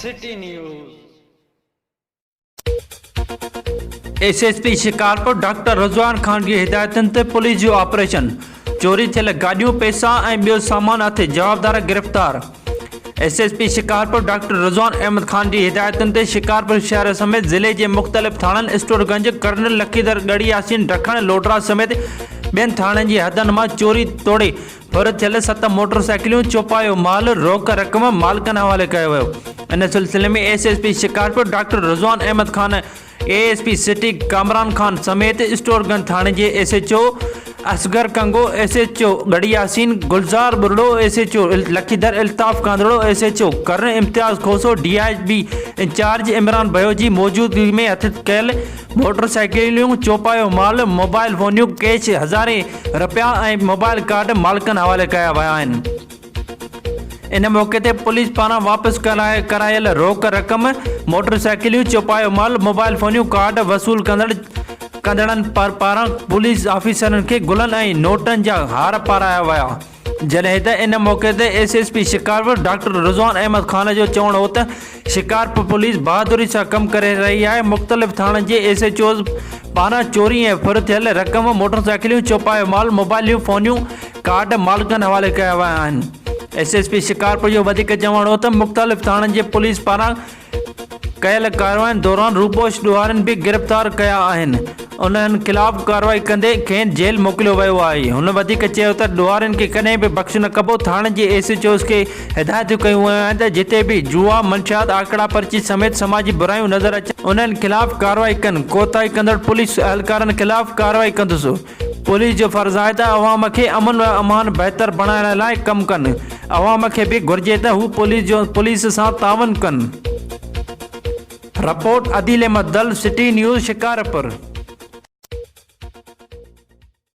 City news. S S P Shikarpur doctor Rizwan Khan جي هدايتن تي پوليس جو آپريشن، چوري ٿيل گاڏيون، پئسا ۽ ٻيو سامان هٿ، جوابدار گرفتار. S S P Shikarpur doctor Rizwan Ahmed Khan جي هدايتن تي شڪارپور شهر سميت ضلعي جي مختلف ٿاڻن اسٽور گنج، ڪرنل، لکيدر، ڳڙهي ياسين، ڊکڻ، لوڊرا سميت ٻين ٿاڻن جي حدن مان چوري توڙي ڦر ٿيل ست موٽر سائيڪليون، چوپايو مال، روڪ رقم مالڪن حوالي ڪيو ويو. ان سلسلي ۾ S S P Shikarpur doctor Rizwan Ahmed Khan, A S P city Kamran Khan سميت اسٽور گنج ٿاڻي جي S H O Asghar Kingo, S H O Garhi Yasin Gulzar Buriro, S H O Lakhidar Altaf Kandhro, S H O Karan Imtiaz Khoso, D I B incharge Imran Bhayo جي موجودگي ۾ هٿ ڪيل motor سائيڪليون، چوپايو مال، mobile فونيون، cash هزارين رپيا ۽ mobile card مالڪن حوالي ڪيا ويا آهن. ان موقعي تي پوليس پاران واپس ڪرايل روڪ رقم، موٽر سائيڪليون، چوپايو مال، موبائل فونيون، ڪارڊ وصول ڪندڙ ڪندڙن پاران پوليس آفيسرن کي گلن ۽ نوٽن جا هار پارايا ويا. جڏهن ته ان موقعي تي S S P Shikarpur doctor Rizwan Ahmed Khan جو چوڻ هو ته شڪارپور پوليس بهادري سان ڪم ڪري رهي آهي، مختلف ٿاڻن جي ايس ايڇ اوز پاران چوري ۽ ڦر ٿيل رقم، موٽرسائيڪليون، چوپايو مال، موبائليون فونيون، ڪارڊ مالڪن حوالي ڪيا ويا آهن. ايس ايس پي شڪارپور جو وڌيڪ چوڻ هو ته مختلف ٿاڻن جي پوليس پاران ڪيل ڪاررواين دوران روپوش ڏوهارين به گرفتار ڪيا آهن، انهن خلاف ڪارروائي ڪندي کين جيل موڪليو ويو آهي. هن وڌيڪ چيو ته ڏوهارين کي ڪڏهن به بخش نه ڪبو، ٿاڻن جي ايس ايڇ اوز کي هدايتون ڪيون ويون آهن ته جتي به جوا، منشيات، آڪڙا پرچي سميت سماجي برايون نظر اچن انهن خلاف ڪارروائي ڪن، ڪوتاهي ڪندڙ پوليس اهلڪارن خلاف ڪارروائي ڪندس. پوليس جو فرض آهي ته عوام کي امن و امان بهتر بڻائڻ لاء ڪم ڪن، عوام کي به گهرجي ته هو پوليس جو پوليس سان تعاون ڪن. Report, Adeel Ahmed Dal, city news, Shikarpur.